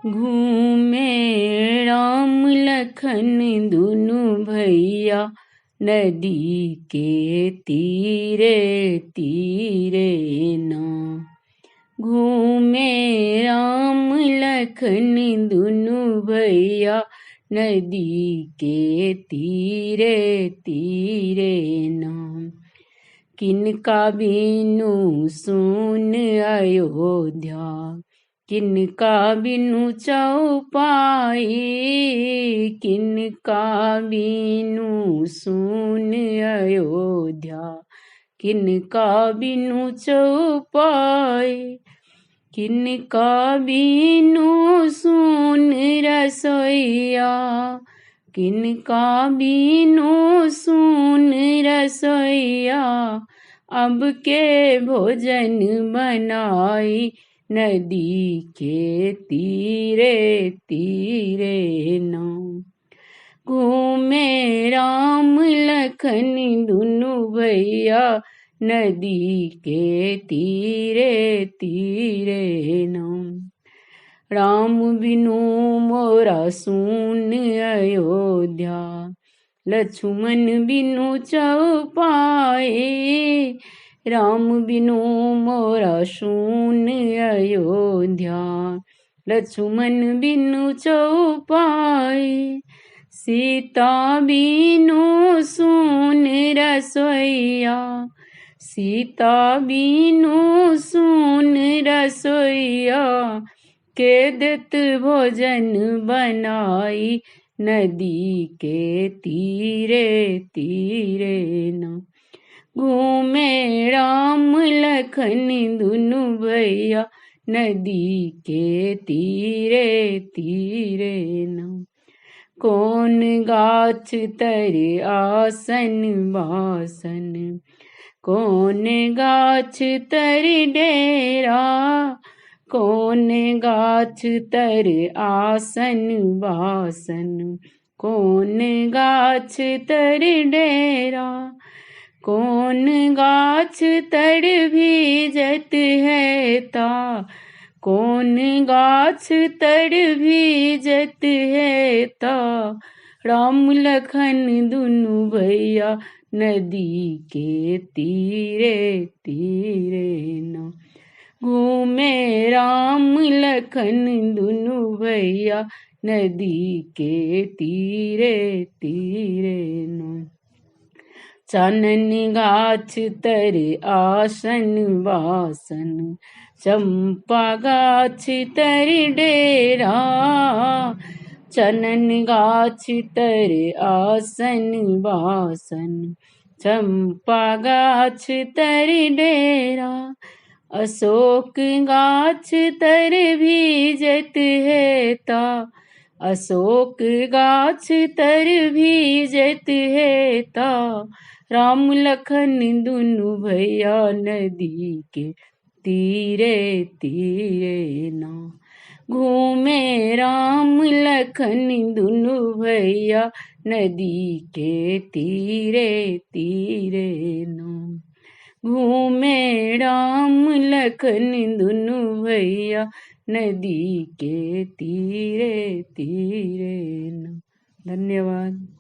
घूमे राम लखन दुनू भैया नदी के तीरे तीरे ना। घूमे राम लखन दुनू भैया नदी के तीरे तीरे ना। किनका बिनु सुन अयोध्या, किनका बिनु चौपाई, किनका बिनु सुन अयोध्या, किनका बिनु चौपाई, किनका बिनु सुन रसोईया, किनका बिनु सुन रसोईया, अब के भोजन बनाई नदी के तीरे तीरे ना। घूमे राम लखन दुनू भैया नदी के तीरे तीरे ना। राम बिनु मोरा सुन अयोध्या, लक्ष्मण बिनु चौपाई, राम बिनु मोरा सुन अयोध्या, लक्ष्मण बिनु चौपाई, सीता बिनु सुन रसोईया, सीता बिनु सुन रसोईया, के देत भोजन बनाई नदी के तीरे तीरे ना। घूमे राम लखन दुनू भैया नदी के तीरे तीरे ना। कौन गाछ तर आसन बासन, कौन गाछ तर डेरा, कौन गाछ तर आसन बासन, कौन गाछ तर डेरा, कौन गाछ तर भीजत है ता, कौन गाछ तर भीजत है ता, राम लखन दुनू भैया नदी के तीरे तीरे ना। घूमे राम लखन दुनू भैया नदी के तीरे तीरे ना। चानन गाछ तर आसन बासन, चंपा गाछ तर डेरा, चनन गाछ तर आसन बासन, चंपा गाछ तर डेरा, अशोक गाछ तर भीजत है ता, अशोक गाछ तर भीजत है ता, राम लखन दुनू भैया नदी के तीरे तीरे ना। घूमे राम लखन दुनू भैया नदी के तीरे तीरे ना। घूमे राम लखन दुनू भैया नदी के तीरे तीरे ना। धन्यवाद।